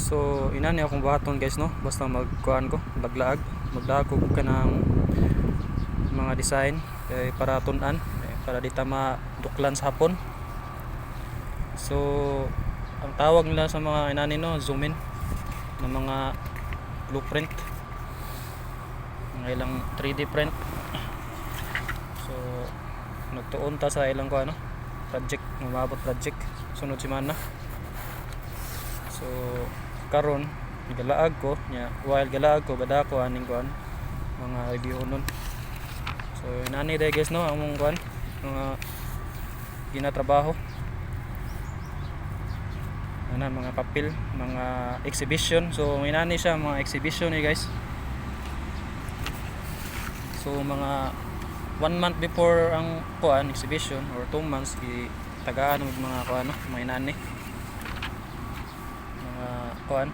So inani akong buhaton, guys, no, basta magkuan ko, laglaag, maglaag ko kanang mga design kay para tun-an eh, para di ta maduklan sa hapon. So ang tawag nila sa mga inani, no, 図面 ng mga blueprint, mga ilang 3D print. So nagtuon ta sa ilang ko ano project, umabot project sunod semana. So karon galaag ko nya, while galaag ko gadako aning kuan, mga review nun. So inani day, guys, no, among kuan, mga ginatrabaho ana, mga papel, mga exhibition. So inani siya, mga exhibition eh, guys. So mga one month before ang kuan, exhibition, or 2 months, gi tagaan og mga kuan, no, mga inani, mga kuan.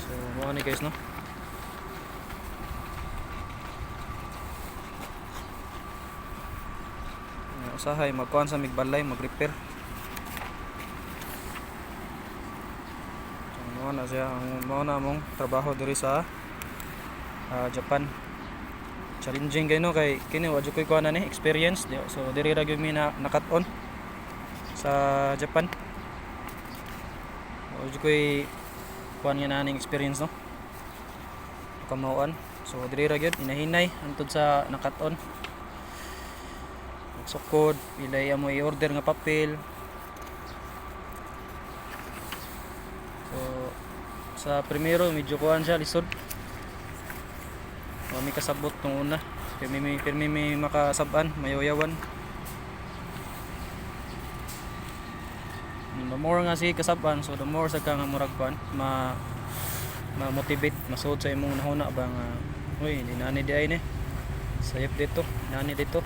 So mao ni, guys, no. Usahay magkuan sa migbalay, mag-repair. So mao na siya ang mao na among trabaho diri sa Japan. Challenging kay, no, kay kini wa jud koy kuan ni experience. So diri ra gyud mi na nakat-on sa Japan. Wa jud koy kuan nga naning experience, no, kamauan. So diri ra gyud inahinay antud sa nakat-on, magsukod ilay amo i-order nga papel. So sa primero medyo kuan siya, lisod. Wa mi kasabot nung una. Pirmi may makasab-an, mayoyawan. The more nga sige kasab-an, so the more sa ka nga murag kuan, ma ma-motivate, masuod sa imong nahuna ba nga, "Uy, di nani di ay ni. Sayop dito, nani dito."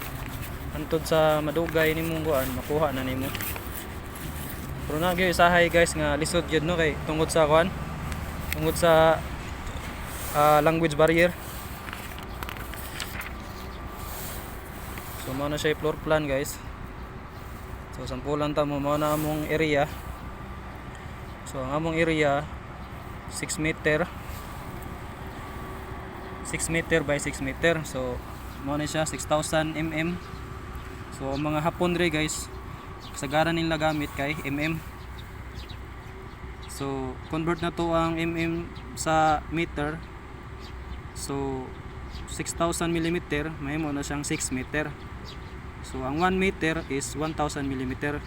Antod sa madugay nimong kuan, makuha na nimo. Pero na gyud usahay, guys, nga lisod gyud, no, kay tungod sa kuan, tungod sa language barrier. So mao na siya yung floor plan, guys. So sampulan ta mo, mao na among area. So ang among area 6 meter, 6 meter by 6 meter. So mao na siya 6000 mm. So ang mga Hapon diri, guys, kasagaran nila gamit kay mm. So convert na to ang mm sa meter. So 6000 millimeter, mahimo na siyang 6 meter. So ang 1 meter is 1000 millimeter.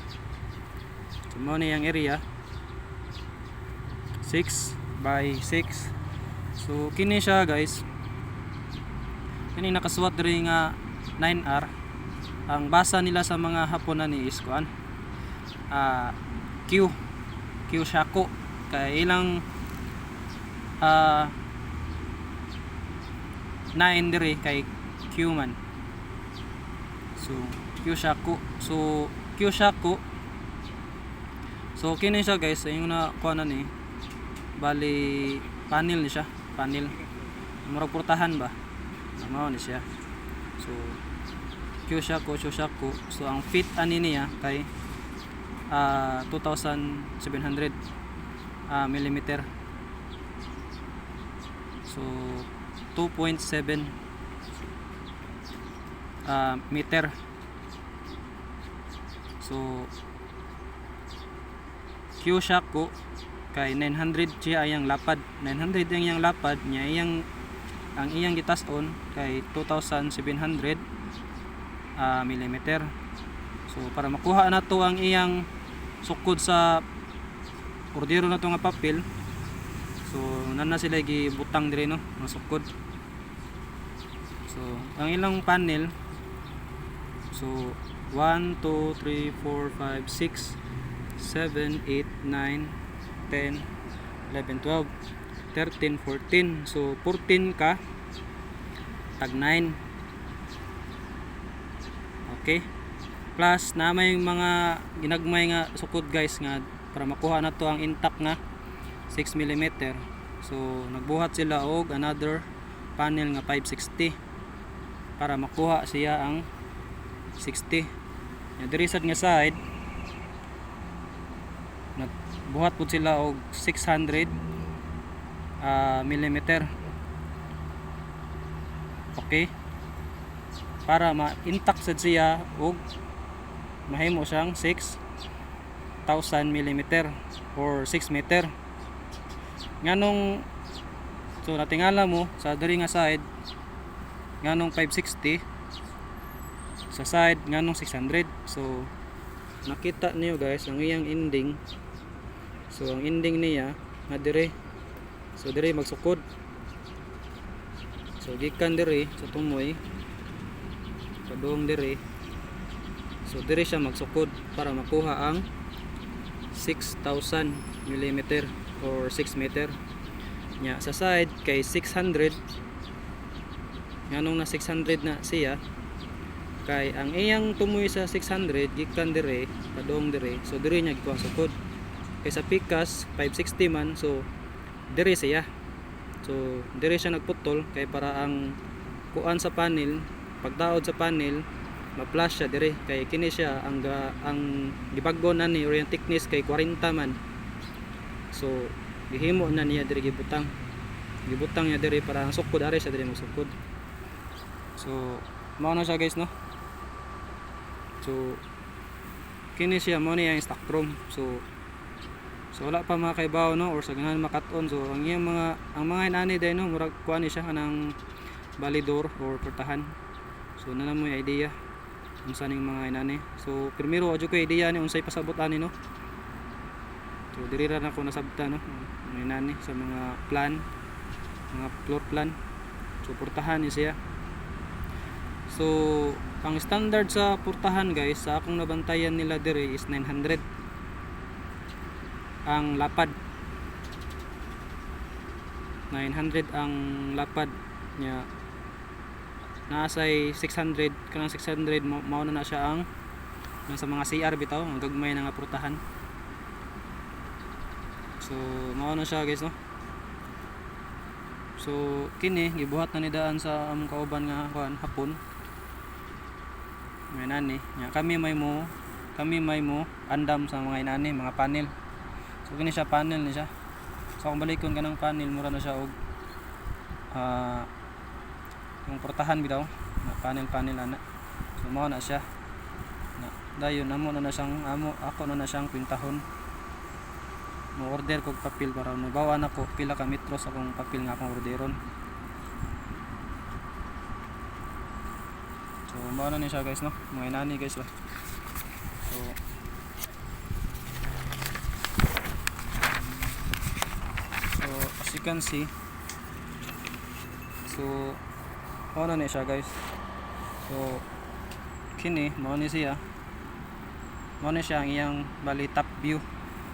So mao ni ang area, 6 by 6. So kini siya, guys. Kini nakasuwat diri nga 9R. Ang basa nila sa mga Hapon na ni is kuan. Q Q 尺 kay ilang 9 diri kay Q man. So 九尺. So 九尺. So kini siya, guys, yung na kuha na ni. Bali panel ni siya, panel. Murag portahan ba? Mao ni siya. So 九尺, 九尺. So ang feet ani niya kay 2700 millimeter. So 2.7 meter. So 九尺 kay 900 siya iyang lapad. 900 ang iyang lapad niya, iyang ang iyang gitas-on kay 2700 millimeter. So para makuha na to ang iyang sukod sa ordero na to nga papel, so nana sila gibutang dire, no, nga sukod. So ang ilang panel, so 1 2 3 4 5 6 7 8 9 10 11 12 13 14. So 14 ka tag 9. Okay, plus na may mga ginagmay nga sukod, guys, nga para makuha na to ang intact nga 6 mm. So nagbuhat sila og another panel nga 560 para makuha siya ang 560. Nya diri sad nga side, nagbuhat pud sila og 600 millimeter. Okay, para ma-intact sad siya og mahimo siyang 6,000 millimeter or 6 meter. Nganong, so natingala mo sa diri nga side, nganong 560, sa side nganong 600? So nakita niyo guys ang iyang ending. So ang ending niya nga dire, so dire magsukod. So gikan dire sa tumoy padung dire, so dire siya magsukod para makuha ang 6,000 millimeter or 6 meter. Nya sa side kay 600. Nganong na 600 na siya? Kay ang iyang tumoy sa 600 gikan dire padung dire, so dire niya gikuha sukod. Kay sa pikas 560 man, so dire siya, so dire siya nagputol kay para ang kuan sa panel, pagdaod sa panel, ma-flush siya dire, kay kini siya ang gibag-o na ni or yung thickness kay 40 man. So gihimo na niya dire, gibutang niya dire para ang sukod ari siya dire magsukod. So mao na siya guys, no? So kini siya, mao ni ang stock room. So wala pa mga kaibaw, no, or sa ganahan makat-on. So ang iyang mga, ang mga inani day, no, murag kuan ni siya, kanang balidor or portahan. So na mo yung idea unsa ning mga inani. So primero adyo ko idea ni unsay pasabot ani, no? So diri ra nako nasabta, no, mga inani sa mga plan, mga floor plan. So portahan ni siya. So ang standard sa portahan guys, sa akong nabantayan nila diri, is 900 ang lapad, 900 ang lapad niya. Naasay 600. Kanang 600, mao na na siya ang nang sa mga CR bitaw, ang gagmay na nga portahan. So mao na siya guys, no? So kini gibuhat na ni daan sa among kauban nga kuan, hapon. May nani nya, kami may mo andam sa mga inani, mga panel. So kini siya, panel ni siya. So kung balikon kanang panel, mura na siya og yung portahan bitaw na panel panel ana. So mao na siya na. Dayon amo na na siyang amo, ako na na siyang kwintahon. Mo order kog papel para mabawa nako pila ka metro sa akong papel nga akong orderon. So mao na ni siya guys, no, mga inani guys ba. So as you can see, so mao na ni siya guys. So kini mao ni siya, mao ni siya ang iyang bali top view,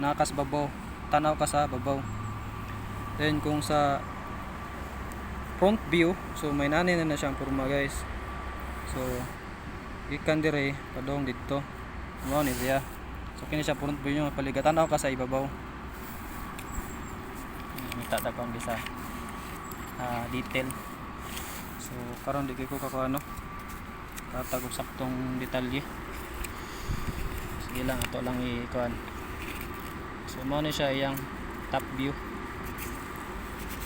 nakas babaw, tanaw ka sa babaw. Then kung sa front view, so may nani na na siyang porma guys. So gikan dire padong didto, mao ni siya. So kini siya front view nga paligat, tanaw ka sa ibabaw. Ngita ta kon bisa detail. So karon di ko kakuha, no, katag og saktong detalye. Sige lang, ato lang i-kuan. So mao ni siya iyang top view.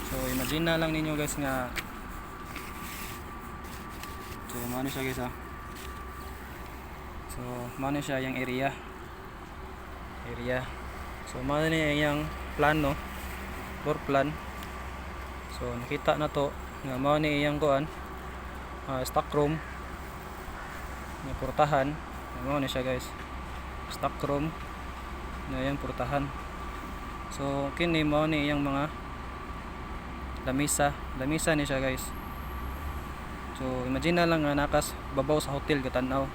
So imagine na lang ninyo guys nga, so mao ni siya guys, ah. So mao ni siya iyang area. So mao ni iyang plano, floor plan. So nakita na to nga mao ni iyang kuan, stock room nga portahan. Mao ni siya guys, stock room na iyang portahan. So kini mao ni iyang mga lamisa, lamisa ni siya guys. So imagine na lang nga nakas babaw sa hotel gatan-aw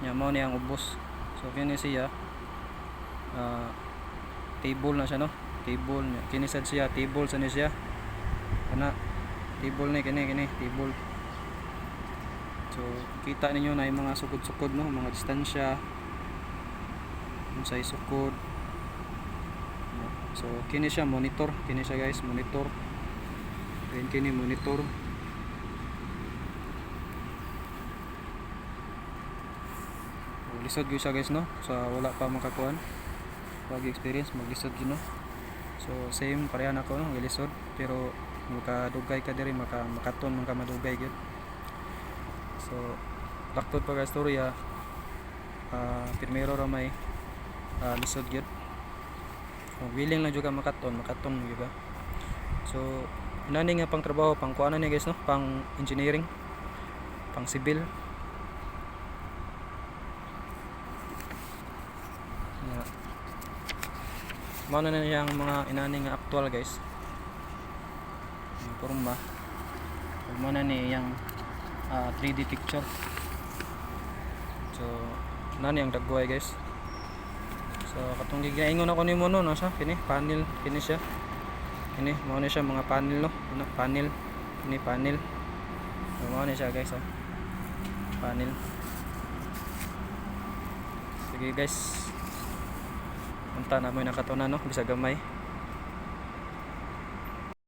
nya, mao ni ang ubos. So kini siya, table na siya, no, table niya. Kini sad siya table sa ni siya kana, table ni kini, kini table. So kita ninyo na yung mga sukod-sukod, no, mga distansya unsay sukod. So kini siya monitor, kini siya guys monitor. Then kini monitor. Lisod gyud siya, guys, no, sa wala pa makakuan, pag experience maglisod gyud, no. So same, pareha na ako, no, gilisod, pero makadugay ka diri, makaton man ka, madugay gyud. So laktod pa ka istorya, primero ra may lisod gyud. Kung willing lang jud ka makaton, makaton gyud ka. So nani nga pang trabaho, pang kuan na ni, guys, no, pang engineering, pang civil. Yeah. Mao na niyang mga inani nga actual, guys. Ang porma. Ug mao na ni iyang 3D picture. So nani ang dagway, guys. So katong gigaingon ako nimo, no, nasa kini panel kini siya. Kini mao ni siya mga panel, no. Ano panel? Kini panel. So mao ni siya, guys, oh. Panel. Sige, guys. Unta na mo nakatunan, no, bisag gamay.